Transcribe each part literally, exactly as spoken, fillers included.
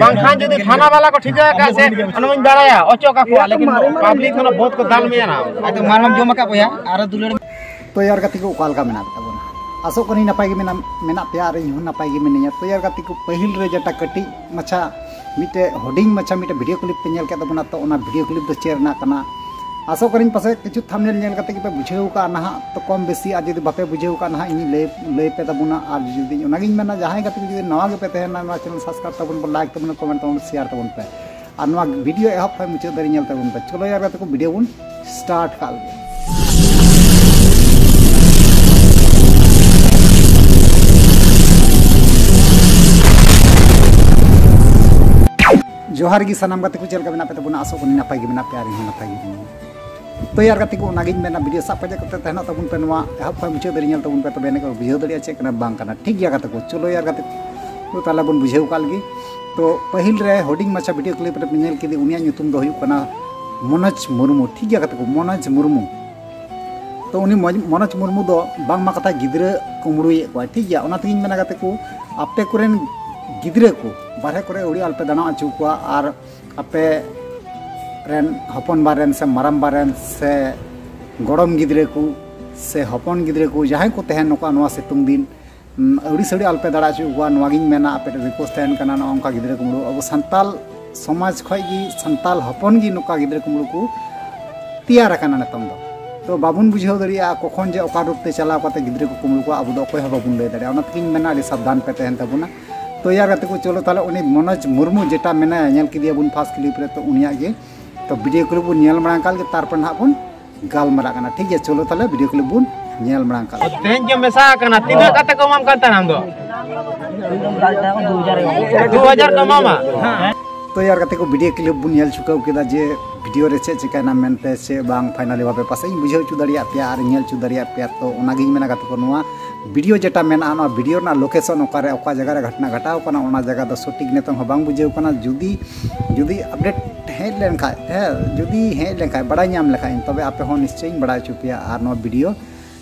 ᱵᱟᱝᱠᱷᱟᱱ ᱡᱩᱫᱤ ᱛᱷᱟᱱᱟ ᱵᱟᱞᱟ ᱠᱚ ᱴᱷᱤᱠᱟᱹ ᱟᱠᱟᱫ ᱥᱮ, ᱚᱱᱟ ᱢᱟᱧ ᱵᱟᱲᱟᱭᱟ, ᱚᱪᱚᱜ ᱠᱟᱠᱚᱣᱟ, ᱞᱮᱠᱤᱱ ᱯᱟᱵᱽᱞᱤᱠ ᱠᱷᱚᱱᱟᱜ ᱵᱚᱦᱩᱛ ᱠᱚ ᱫᱟᱞ ᱢᱮᱭᱟ ᱱᱟ᱾ ᱟᱫᱚ ᱢᱟᱨ ᱢᱟᱢ ᱡᱚᱢ ᱟᱠᱟᱫ ᱵᱚᱭᱦᱟ, ᱟᱨᱚ ᱫᱩᱞᱟᱹᱲ᱾ ᱛᱚ ᱭᱟᱨ ᱜᱟᱛᱮ ᱠᱚ, ᱚᱠᱟ ᱞᱮᱠᱟ ᱢᱮᱱᱟᱜ ᱯᱮ ᱛᱟᱵᱚᱱᱟ? ᱟᱥᱚᱜ ᱠᱟᱹᱱᱟᱹᱧ ᱱᱟᱯᱟᱭ ᱜᱮ ᱢᱮᱱᱟᱜ, ᱢᱮᱱᱟᱜ ᱯᱮᱭᱟ ᱟᱨ ᱤᱧ ᱦᱚᱸ ᱱᱟᱯᱟᱭ ᱜᱮ ᱢᱤᱱᱟᱹᱧᱟ᱾ ᱛᱚ ᱭᱟᱨ ᱜᱟᱛᱮ ᱠᱚ, ᱯᱟᱹᱦᱤᱞ ᱨᱮ ᱡᱮᱴᱟ ᱠᱟᱹᱴᱤᱡ ᱢᱟᱪᱷᱟ, ᱢᱤᱫᱴᱮᱡ ᱦᱩᱰᱤᱧ ᱢᱟᱪᱷᱟ ᱢᱤᱫᱴᱮᱡ ᱵᱷᱤᱰᱤᱭᱳ ᱠᱞᱤᱯ ᱯᱮ ᱧᱮᱞ ᱠᱮᱫ ᱛᱟᱵᱚᱱᱟ, ᱛᱚ ᱚᱱᱟ ᱵᱷᱤᱰᱤᱭᱳ ᱠᱞᱤᱯ ᱫᱚ ᱪᱮᱫ ᱨᱮᱱᱟᱜ ᱠᱟᱱᱟ? ᱟᱥᱚᱜ ᱠᱟᱹᱱᱟᱹᱧ ᱯᱟᱥᱮᱡ ᱠᱤᱪᱷᱩ ᱛᱷᱟᱢᱵᱱᱮᱞ ᱧᱮᱞ ᱠᱟᱛᱮ ᱜᱮᱯᱮ ᱵᱩᱡᱷᱟᱹᱣ ᱠᱟᱜᱼᱟ ᱱᱟᱦᱟᱜ᱾ ᱛᱚ ᱠᱚᱢ ᱵᱮᱥᱤ ᱟᱨ ᱡᱩᱫᱤ ᱵᱟᱯᱮ ᱵᱩᱡᱷᱟᱹᱣ ᱠᱟᱜᱼᱟ ᱱᱟᱦᱟᱜ, ᱤᱧᱤᱧ ᱞᱟᱹᱭ, ᱞᱟᱹᱭ ᱯᱮ ᱛᱟᱵᱚᱱᱟ᱾ ᱟᱨ ᱡᱩᱫᱤ ᱚᱱᱟᱜᱤᱧ ᱢᱮᱱᱟ, ᱡᱟᱦᱟᱸᱭ ᱜᱟᱛᱮ ᱠᱚ ᱡᱩᱫᱤ ᱱᱟᱣᱟ ᱜᱮᱯᱮ ᱛᱟᱦᱮᱱᱟ, ᱱᱚᱣᱟ ᱪᱮᱱᱮᱞ ᱥᱟᱵᱥᱠᱨᱟᱭᱤᱵ ᱛᱟᱵᱚᱱ ᱯᱮ, ᱞᱟᱭᱤᱠ ᱛᱟᱵᱚᱱ ᱯᱮ, ᱠᱚᱢᱮᱱᱴ ᱛᱟᱵᱚᱱ ᱯᱮ, ᱥᱮᱭᱟᱨ ᱛᱟᱵᱚᱱ ᱯᱮ᱾ ᱟᱨ ᱱᱚᱣᱟ ᱵᱷᱤᱰᱤᱭᱳ ᱮᱦᱚᱵ ᱠᱷᱚᱱ ᱢᱩᱪᱟᱹᱫ ᱫᱷᱟᱹᱨᱤᱡ ᱧᱮᱞ ᱛᱟᱵᱚᱱ ᱯᱮ᱾ ᱪᱚᱞᱚ ᱭᱟᱨ ᱜᱟᱛᱮ ᱠᱚ, ᱵᱷᱤᱰᱤᱭᱳ ᱵᱚᱱ ᱥᱴᱟᱨᱴ ᱠᱟᱜ ᱞᱮᱜᱮ᱾ ᱡᱚᱦᱟᱨ ᱜᱮ ᱥᱟᱱᱟᱢ ᱜᱟᱛᱮ ᱠᱚ, ᱪᱮᱫ ᱞᱮᱠᱟ ᱢᱮᱱᱟᱜ ᱯᱮ ᱛᱟᱵᱚᱱᱟ? ᱟᱥᱚᱜ ᱠᱟᱹᱱᱟᱹᱧ ᱱᱟᱯᱟᱭ ᱜᱮ ᱢᱮᱱᱟᱜ ᱯᱮᱭᱟ ᱟᱨ ᱤᱧ ᱦᱚᱸ ᱱᱟᱯᱟᱭ ᱜᱮ ᱢᱤᱱᱟᱹᱧᱟ᱾ ᱛᱚ ᱭᱟᱨ ᱜᱟᱛᱮ ᱠᱚ, ᱚᱱᱟᱜᱤᱧ ᱢᱮᱱᱟ, ᱵᱷᱤᱰᱤᱭᱳ ᱥᱟᱵ ᱯᱟᱸᱡᱟ ᱠᱟᱛᱮ ᱛᱟᱦᱮᱱᱚᱜ ᱛᱟᱵᱚᱱ ᱯᱮ, ᱱᱚᱣᱟ ᱮᱦᱚᱵ ᱠᱷᱚᱱ ᱢᱩᱪᱟᱹᱫ ᱫᱷᱟᱹᱨᱤᱡ ᱧᱮᱞ ᱛᱟᱵᱚᱱ ᱯᱮ, ᱛᱚᱵᱮ ᱮᱱᱮᱡ ᱠᱚ ᱵᱩᱡᱷᱟᱹᱣ ᱫᱟᱲᱮᱭᱟᱜᱼᱟ ᱪᱮᱫ ᱠᱟᱱᱟ ᱵᱟᱝ ᱠᱟᱱᱟ᱾ ᱴᱷᱤᱠ ᱜᱮᱭᱟ ᱜᱟᱛᱮ ᱠᱚ, ᱪᱚᱞᱚ ᱭᱟᱨ ᱜᱟᱛᱮ ᱠᱚ, ᱛᱟᱦᱚᱞᱮ ᱵᱚᱱ ᱵᱩᱡᱷᱟᱹᱣ ᱠᱟᱜ ᱞᱮᱜᱮ᱾ ᱛᱚ ᱯᱟᱹᱦᱤᱞ ᱨᱮ ᱦᱩᱰᱤᱧ ᱢᱟᱪᱷᱟ ᱵᱷᱤᱰᱤᱭᱳ ᱠᱞᱤᱯ ᱨᱮ ᱯᱮ ᱧᱮᱞ ᱠᱮᱫᱮ, ᱩᱱᱤᱭᱟᱜ ᱧᱩᱛᱩᱢ ᱫᱚ ᱦᱩᱭᱩᱜ ᱠᱟᱱᱟ ᱢᱚᱱᱳᱡᱽ ᱢᱩᱨᱢᱩ᱾ ᱴᱷᱤᱠ ᱜᱮᱭᱟ ᱜᱟᱛᱮ ᱠᱚ, ᱢᱚᱱᱳᱡᱽ ᱢᱩᱨᱢᱩ᱾ ᱛᱚ ᱩᱱᱤ ᱢᱚᱡᱽ-, ᱢᱚᱱᱳᱡᱽ ᱢᱩᱨᱢᱩ ᱫᱚ ᱵᱟᱝᱢᱟ ᱠᱟᱛᱷᱟ ᱜᱤᱫᱽᱨᱟᱹ ᱠᱩᱢᱵᱽᱲᱩᱭᱮᱫ ᱠᱚᱣᱟ, ᱴᱷᱤᱠ ᱜᱮᱭᱟ᱾ ᱚᱱᱟ ᱛᱮᱜᱤᱧ ᱢᱮᱱᱟ ᱜᱟᱛᱮ ᱠᱚ, ᱟᱯᱮ ᱠᱚᱨᱮᱱ ᱜᱤᱫᱽᱨᱟᱹ ᱠᱚ ᱵᱟᱨᱦᱮ ᱠᱚᱨᱮ ᱟᱹᱣᱲᱤ ᱟᱞᱚᱯᱮ ᱫᱟᱬᱟ ᱦᱚᱪᱚ ᱠᱚᱣᱟ, ᱟᱨ ᱟᱯᱮ ᱨᱮᱱ ᱦᱚᱯᱚᱱ ᱵᱟ ᱨᱮᱱ ᱥᱮ ᱢᱟᱨᱟᱢ ᱵᱟ ᱨᱮᱱ ᱥᱮ ᱜᱚᱲᱚᱢ ᱜᱤᱫᱽᱨᱟᱹ ᱠᱚ ᱥᱮ ᱦᱚᱯᱚᱱ ᱜᱤᱫᱽᱨᱟᱹ ᱠᱚ ᱡᱟᱦᱟᱸᱭ ᱠᱚ ᱛᱟᱦᱮᱱ ᱱᱚᱝᱠᱟ ᱱᱚᱣᱟ ᱥᱤᱛᱩᱝ ᱫᱤᱱ, ᱩᱢ, ᱟᱹᱣᱲᱤ ᱥᱟᱹᱣᱲᱤ ᱟᱞᱚᱯᱮ ᱫᱟᱬᱟ ᱦᱚᱪᱚ ᱠᱚᱣᱟ᱾ ᱱᱚᱣᱟᱜᱤᱧ ᱢᱮᱱᱟ, ᱟᱯᱮ ᱴᱷᱮᱱ ᱨᱤᱠᱩᱭᱮᱥᱴ ᱛᱟᱦᱮᱱ ᱠᱟᱱᱟ, ᱱᱚᱜᱼᱚ ᱱᱚᱝᱠᱟ ᱜᱤᱫᱽᱨᱟᱹ ᱠᱩᱢᱵᱽᱲᱩ ᱟᱵᱚ ᱥᱟᱱᱛᱟᱞ ᱥᱚᱢᱟᱡᱽ ᱠᱷᱚᱱ ᱜᱮ, ᱥᱟᱱᱛᱟᱞ ᱦᱚᱯᱚᱱ ᱜᱮ ᱱᱚᱝᱠᱟ ᱜᱤᱫᱽᱨᱟᱹ ᱠᱩᱢᱵᱽᱲᱩ ᱠᱚ ᱛᱮᱭᱟᱨ ᱟᱠᱟᱱᱟ ᱱᱤᱛᱚᱝ ᱫᱚ᱾ ᱛᱚ ᱵᱟᱵᱚᱱ ᱵᱩᱡᱷᱟᱹᱣ ᱫᱟᱲᱮᱭᱟᱜᱼᱟ ᱠᱚᱠᱷᱚᱱ ᱡᱮ ᱚᱠᱟ ᱨᱩᱯ ᱛᱮ ᱪᱟᱞᱟᱣ ᱠᱟᱛᱮ ᱜᱤᱫᱽᱨᱟᱹ ᱠᱚ ᱠᱩᱢᱵᱽᱲᱩ ᱠᱚᱣᱟ, ᱟᱵᱚ ᱫᱚ ᱚᱠᱚᱭ ᱦᱚᱸ ᱵᱟᱵᱚᱱ ᱞᱟᱹᱭ ᱫᱟᱲᱮᱭᱟᱜᱼᱟ᱾ ᱚᱱᱟ ᱛᱮᱜᱤᱧ ᱢᱮᱱᱟ, ᱟᱹᱰᱤ ᱥᱟᱵᱫᱷᱟᱱ ᱯᱮ ᱛᱟᱦᱮᱱ ᱛᱟᱵᱚᱱᱟ᱾ ᱛᱚ ᱭᱟᱨ ᱜᱟᱛᱮ ᱠᱚ, ᱪᱚᱞᱚ ᱛᱟᱦᱚᱞᱮ ᱩᱱᱤ ᱢᱚᱱᱳᱡᱽ ᱢᱩᱨᱢᱩ ᱡᱮᱴᱟ ᱢᱮᱱᱟᱭᱟ, ᱧᱮᱞ ᱠᱮᱫᱮᱭᱟᱵᱚᱱ ᱯᱷᱟᱥᱴ ᱠᱞᱤᱯ ᱨᱮ, ᱛᱚ ᱩᱱᱤᱭᱟᱜ ᱜᱮ ᱛᱚ ᱵᱷᱤᱰᱤᱭᱳ ᱠᱞᱤᱯ ᱵᱚᱱ ᱧᱮᱞ ᱢᱟᱲᱟᱝ ᱠᱟᱜ ᱞᱮᱜᱮ, ᱛᱟᱨᱯᱚᱨᱮ ᱱᱟᱦᱟᱜ ᱵᱚᱱ ᱜᱟᱞᱢᱟᱨᱟᱜ ᱠᱟᱱᱟ᱾ ᱴᱷᱤᱠ ᱜᱮᱭᱟ, ᱪᱚᱞᱚ ᱛᱟᱦᱚᱞᱮ ᱵᱷᱤᱰᱤᱭᱳ ᱠᱞᱤᱯ ᱵᱚᱱ ᱧᱮᱞ ᱢᱟᱲᱟᱝ ᱠᱟᱜ ᱞᱮᱜᱮ᱾ ᱛᱮᱦᱮᱧ ᱜᱮ ᱢᱮᱥᱟ ᱟᱠᱟᱱᱟ, ᱛᱤᱱᱟᱹᱜ ᱠᱟᱛᱮ ᱠᱚ ᱮᱢᱟᱢ ᱠᱟᱱ ᱛᱟᱦᱮᱱᱟ ᱟᱢ ᱫᱚ? ᱫᱩ ᱦᱟᱡᱟᱨ ᱠᱚ ᱮᱢᱟᱢᱟ? ᱛᱚ ᱭᱟᱨ ᱜᱟᱛᱮ ᱠᱚ, ᱵᱷᱤᱰᱤᱭᱳ ᱠᱞᱤᱯ ᱵᱚᱱ ᱧᱮᱞ ᱪᱩᱠᱟᱹᱣ ᱠᱮᱫᱟ ᱡᱮ ᱵᱷᱤᱰᱤᱭᱳ ᱨᱮ ᱪᱮᱫ ᱪᱤᱠᱟᱹᱭᱮᱱᱟ ᱢᱮᱱᱛᱮ ᱥᱮ ᱵᱟᱝ, ᱯᱷᱟᱭᱱᱟᱞᱤ ᱵᱷᱟᱵᱮ ᱯᱟᱥᱮᱡ ᱤᱧ ᱵᱩᱡᱷᱟᱹᱣ ᱦᱚᱪᱚ ᱫᱟᱲᱮᱭᱟᱜ ᱯᱮᱭᱟ ᱟᱨ ᱧᱮᱞ ᱦᱚᱪᱚ ᱫᱟᱲᱮᱭᱟᱜ ᱯᱮᱭᱟ᱾ ᱛᱚ ᱚᱱᱟᱜᱤᱧ ᱢᱮᱱᱟ ᱜᱟᱛᱮ ᱠᱚ, ᱱᱚᱣᱟ ᱵᱷᱤᱰᱤᱭᱳ ᱡᱮᱴᱟ ᱢᱮᱱᱟᱜᱼᱟ, ᱱᱚᱣᱟ ᱵᱷᱤᱰᱤᱭᱳ ᱨᱮᱱᱟᱜ ᱞᱳᱠᱮᱥᱚᱱ ᱚᱠᱟᱨᱮ, ᱚᱠᱟ ᱡᱟᱭᱜᱟ ᱨᱮ ᱜᱷᱚᱴᱚᱱᱟ ᱜᱷᱚᱴᱟᱣ ᱠᱟᱱᱟ, ᱚᱱᱟ ᱡᱟᱭᱜᱟ ᱫᱚ ᱥᱚᱴᱷᱤᱠ ᱱᱤᱛᱚᱝ ᱦᱚᱸ ᱵᱟᱝ ᱵᱩᱡᱷᱟᱹᱣ ᱠᱟᱱᱟ᱾ ᱡᱩᱫᱤ, ᱡᱩᱫᱤ ᱟᱯᱰᱮᱴ ᱦᱮᱡ ᱞᱮᱱᱠᱷᱟᱡ, ᱦᱮᱸ, ᱡᱩᱫᱤ ᱦᱮᱡ ᱞᱮᱱᱠᱷᱟᱡ, ᱵᱟᱲᱟᱭ ᱧᱟᱢ ᱞᱮᱠᱷᱟᱡ ᱤᱧ, ᱛᱚᱵᱮ ᱟᱯᱮ ᱦᱚᱸ ᱱᱤᱥᱪᱚᱭ ᱤᱧ ᱵᱟᱲᱟᱭ ᱦᱚᱪᱚ ᱯᱮᱭᱟ᱾ ᱟᱨ ᱱᱚᱣᱟ ᱵᱷᱤᱰᱤᱭᱳ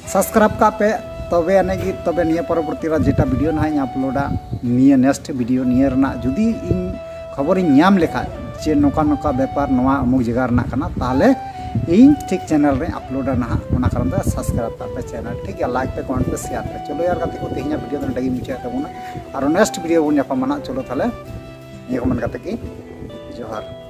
ᱥᱟᱵᱥᱠᱨᱟᱭᱤᱵ ᱠᱟᱜ ᱯᱮ, ᱛᱚᱵᱮ ᱟᱹᱱᱤᱡ ᱜᱮ, ᱛᱚᱵᱮ ᱱᱤᱭᱟᱹ ᱯᱚᱨᱚᱵᱚᱨᱛᱤ ᱨᱮ ᱡᱮᱴᱟ ᱵᱷᱤᱰᱤᱭᱳ ᱱᱟᱦᱟᱜ ᱤᱧ ᱟᱯᱞᱳᱰᱟ, ᱱᱤᱭᱟᱹ ᱱᱮᱠᱥᱴ ᱵᱷᱤᱰᱤᱭᱳ ᱱᱤᱭᱟᱹ ᱨᱮᱱᱟᱜ ᱡᱩᱫᱤ ᱤᱧ ᱠᱷᱚᱵᱚᱨᱤᱧ ᱧᱟᱢ ᱞᱮᱠᱷᱟᱡ ᱡᱮ ᱱᱚᱝᱠᱟ ᱱᱚᱝᱠᱟ ᱵᱮᱯᱟᱨ, ᱱᱚᱣᱟ ᱚᱢᱩᱠ ᱡᱟᱭᱜᱟ ᱨᱮᱱᱟᱜ ᱠᱟᱱᱟ, ᱛᱟᱦᱚᱞᱮ ᱤᱧ ᱴᱷᱤᱠ ᱪᱮᱱᱮᱞ ᱨᱮᱧ ᱟᱯᱞᱳᱰᱟ ᱱᱟᱦᱟᱜ᱾ ᱚᱱᱟ ᱠᱟᱨᱚᱱ ᱛᱮ ᱥᱟᱵᱥᱠᱨᱟᱭᱤᱵ ᱠᱟᱜ ᱯᱮ ᱪᱮᱱᱮᱞ, ᱴᱷᱤᱠ ᱜᱮᱭᱟ? ᱞᱟᱭᱤᱠ ᱯᱮ, ᱠᱚᱢᱮᱱᱴ ᱯᱮ, ᱥᱮᱭᱟᱨ ᱯᱮ᱾ ᱪᱚᱞᱚ ᱭᱟᱨ ᱜᱟᱛᱮ ᱠᱚ, ᱛᱮᱦᱮᱧᱟᱜ ᱵᱷᱤᱰᱤᱭᱳ ᱫᱚ ᱱᱚᱸᱰᱮ ᱜᱮᱧ ᱢᱩᱪᱟᱹᱫ ᱛᱟᱵᱚᱱᱟ᱾ ᱟᱨᱚ ᱱᱮᱠᱥᱴ ᱵᱷᱤᱰᱤᱭᱳ ᱵᱚᱱ ᱧᱟᱯᱟᱢᱟ ᱱᱟᱦᱟᱜ᱾ ᱪᱚᱞᱚ ᱛᱟᱦᱚᱞᱮ ᱱᱤᱭᱟᱹ ᱠᱚ ᱢᱮᱱ ᱠᱟᱛᱮ ᱜᱮ ᱡᱚᱦᱟᱨ᱾